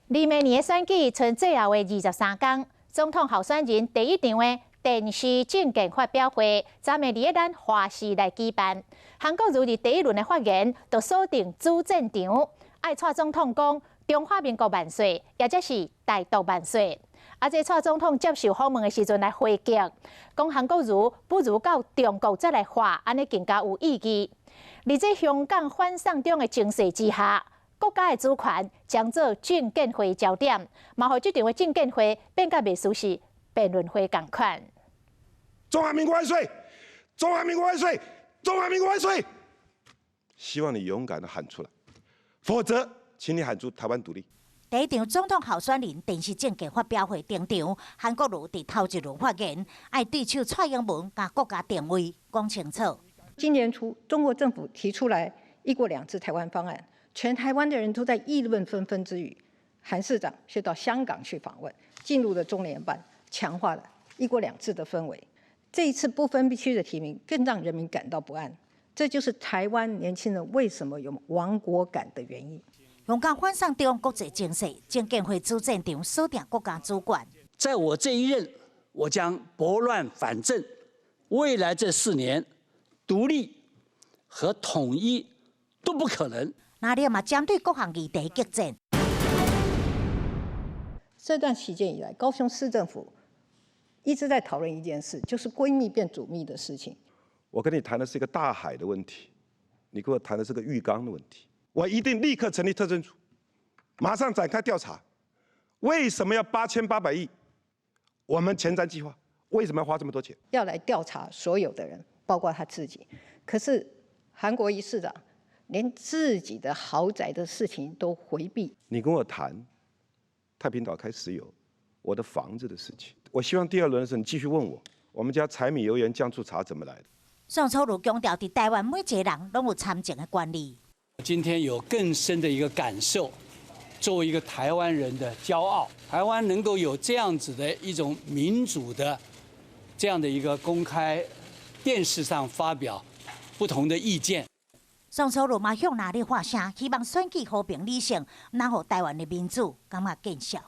離明年的選舉賰最後的23工，總統候選人第一場的電視政見發表會，昨暝佇咱華視來舉辦。韓國瑜佇第一輪的發言，就鎖定主戰場，愛蔡總統講中華民國萬歲，抑者是台獨萬歲。啊，這蔡總統接受訪問的時陣來回擊，講韓國瑜不如到中國再來話，按呢更加有意義。佇這香港反送中的情勢之下，國家的主權將做政見會焦點，嘛予這場的政見會變甲袂輸是辯論會仝款。中華民國萬歲！中華民國萬歲！中華民國萬歲！希望你勇敢的喊出來，否則，請你喊出台灣獨立。第一場總統候選人電視政見發表會登場，韓國瑜佇頭一輪發言，愛對手蔡英文共國家定位講清楚。今年初，中國政府提出來一國兩制台灣方案。全台灣的人都在議論紛紛之餘，韓市長卻到香港去訪問，進入了中聯辦，強化了一國兩制的氛圍。這一次不分區的提名，更讓人民感到不安。這就是台灣年輕人為什麼有亡國感的原因。香港反送中國際情勢，政見會主戰場鎖定國家主權。在我這一任，我將撥亂反正，未來這4年，獨立和統一都不可能。那你嘛針對各項議題激戰。這段期間以來，高雄市政府一直在討論一件事，就是閨蜜變主秘的事情。我跟你談的是一個大海的問題，你跟我談的是個浴缸的問題。我一定立刻成立特偵組，馬上展開調查。為什麼要8800億？我們前瞻計劃為什麼要花這麼多錢？要來調查所有的人，包括他自己。可是韓國瑜市長連自己的豪宅的事情都迴避。你跟我談太平島開石油，我的房子的事情。我希望第二輪的時候你繼續問我，我們家柴米油鹽醬醋茶怎麼來的？宋楚瑜強調，佇台灣每一個人攏有參政的權利。今天有更深的一個感受，作為一個台灣人的驕傲，台灣能夠有這樣子的一種民主的這樣的一個公開電視上發表不同的意見。宋楚瑜嘛向哪裡發聲，希望選舉和平理性，毋通予台灣的民主感覺見笑。